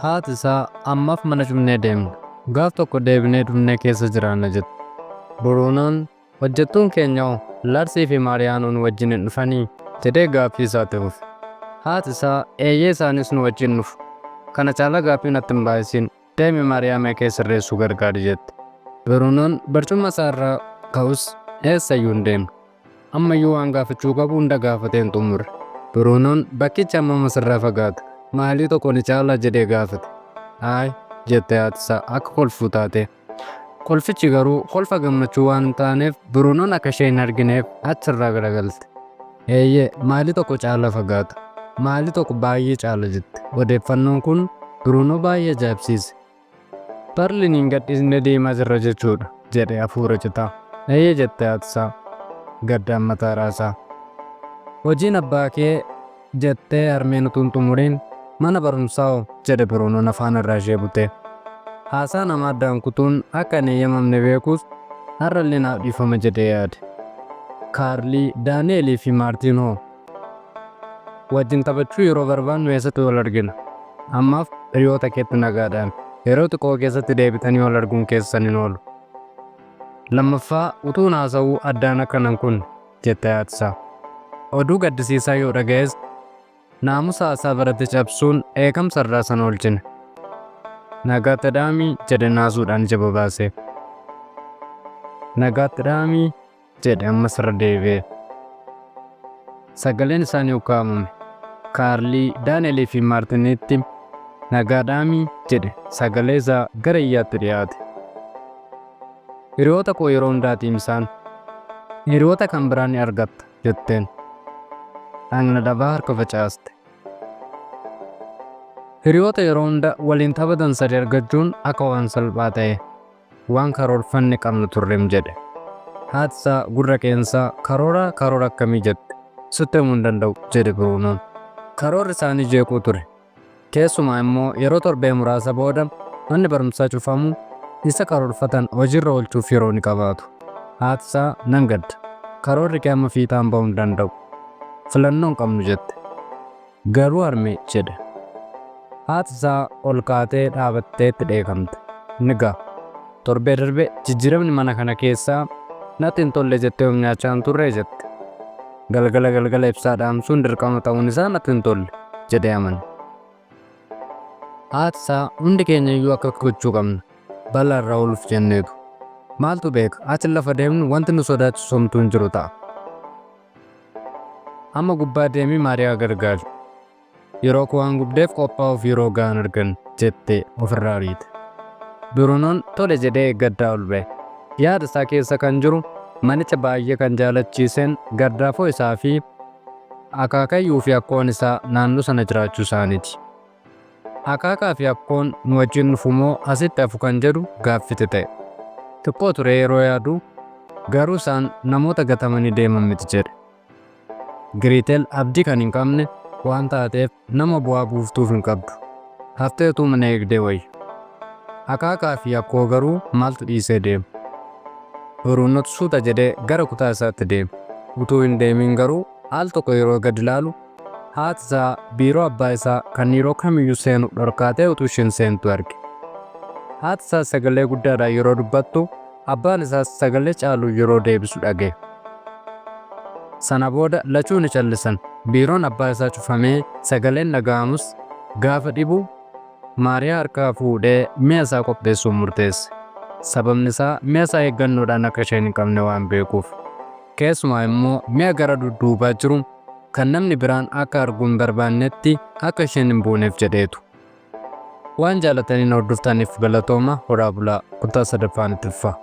Haati isaa ammaaf mana cufnee deemna. Gaaf tokko deebinee dhufnee keessa jiraanna jette. Buruunoon hojjettuun keenya hoo Larsii fi Maariyaanoo nu wajjin hin dhufanii? jedhee gaaffii isaatti fufe. Haati isaa eeyyee isaanis nu wajjin dhufu. Kana caalaa gaaffii natti hin baay'isin. Deemi Maariyaa mi'a kee sirreessuu gargaari jette. Buruunoon barcuma isaa irraa ka'us eessayyuu hin deemne. Ammayyuu waan gaafachuu qabu hunda gaafatee hin xumurre. Buruunoon bakkichi hammam asirraa fagaata? Maayilii tokko ni caalaa jedhee gaafate. Ayi, jette haati isaa akka kolfuu taatee. Kolfichi garuu kolfa gammachuu waan hin taaneef Buruunoon akka ishee hin argineef achirraa garagalte. Eeyyee, maayilii tokko caala fagaata. Maayilii tokko baay'ee caala jette. Odeeffannoon kun Buruunoo baay'ee ajaa'ibsiise. Barliiniin gadhiisnee deemaa jirra jechuudha, jedhe hafuura citaa. Eeyyee jette haati isaa gaddaan mataa raasaa. Hojiin abbaa kee jettee harmeen utuu hin xumuriin, mana barumsaa hoo? jedhe Biruunoon afaan irraa ishee butee. Haasaa namaa addaan kutuun akka hin eeyyamamne beekus, har'allee naaf dhiifama jedhee yaade. Kaarlii, Daani'elii fi Maartiin hoo? Wajjin taphachuu yeroo barbaannu eessatti wal argina? Ammaaf hiriyoota keetti nagaa dhaami. Yeroo xiqqoo keessatti deebitanii wal arguun keessan hin oolu. Lammaffaa utuun haasa'uu addaan akka nan kunne, jette haati isaa. Oduu gaddisiisaa yoo dhaga'es naamusa haasaa barate cabsuun dheekamsa irraa isa hin oolchine. Nagaatti dhaami, jedhe naasuudhaan ija babaasee. Nagaatti dhaami, jedhe ammas irra deebi'ee. Sagaleen isaa ni ukkaamame. Kaarlii, Daani'elii fi Maartinitti nagaa dhaami jedhe sagalee isaa gara iyyaatti dhiyaate. Hiriyoota koo yeroo hundaatiim isaan. Hiriyoota kan biraa ni argatta jetteen. Dhagna dhabaa harka facaaste. Hiriyoota yeroo hunda waliin taphatan sadi argachuun akka waan salphaa ta'e. Waan karoorfanne qabna turrem jedhe. Haati isaa gurra qeensaa karoora karoora akkamii jette. Sitti himuu hin danda'u jedhe Biruunoon. Karoorri isaanii jeequu ture. Keessumaa immoo yeroo torbee muraasa booda manni barumsaa cufamu isa karoorfatan hojiirra oolchuuf yeroo ni qabaatu. Haati isaa nan gadda. Karoorri kee amma fiixaan ba'uu hin danda'u. Filannoo hin qabnu jette. Garuu harmee jedhe. Haati isaa ol kaatee dhaabattee itti dheekamte. Ni ga'a. Torbee darbe jijjiiramni mana kana keessaa natti hin tolle jettee of nyaachaa hin turree jette. Galgala galgala ibsaa dhaamsuun dirqama ta'uun isaa natti hin tolle jedhee amane. Haati isaa hundi keenya iyyuu akka gochuu qabna. Balaa irraa ooluuf jenneetu. Maaltu beeka achi lafa deemnu wanti nu sodaachisu homtuu hin jiru ta'a. Amma gubbaa deemii Maariyaa gargaari. Yeroo koo waan gubdeef qophaa'uuf yeroo gahaa hin arganne, jette ofirraa ariite. Biruunoon tole jedhee eeggaddaa ol ba'e. Yaada isaa keessa kan jiru manicha baay'ee kan jaalachiiseen gardaafoo isaa fi akaakayyuu fi akkoon isaa naannoo sana jiraachuu isaaniiti. Akaakaa fi akkoon nu wajjin dhufu moo asitti hafu kan jedhu gaaffitti ta'e. Xiqqoo turee yeroo yaadu garuu isaan namoota gatamanii deeman miti jedhe. Giriitel abdii kan hin qabne waan taateef nama bu'aa buuftuuf hin qabdu. Haftee utuu mana eegdee wayya. Akaakaa fi akkoo garuu maaltu dhiisee deema? Boruunnotu suuta jedhee gara kutaa isaatti deeme. Utuu hin deemin garuu al tokko yeroo gad ilaalu haati isaa biiroo abbaa isaa kan yeroo kamiyyuu seenu dhorkaatee utuu isheen seentu arge. Haati isaas sagalee guddaadhaan yeroo dubbattu abbaan isaas sagalee caaluun yeroo deebisu dhaga'e. Sana booda lachuu ni callisan. Biiroon abbaa isaa cufamee sagaleen dhaga'amus gaafa dhibu Maariyaa harkaa fuudhee mi'a isaa qopheessuuf murteesse. Sababni isaa mi'a isaa eeggannoodhaan akka isheen hin qabne waan beekuuf. Keessumaa immoo mi'a gara dudduubaa jiru kan namni biraan akka argu hin barbaannetti akka isheen hin buuneef jedheetu. Waan jaalatanii na hordoftaniif galatooma horaa bulaa kutaa sadaffaan itti fufa.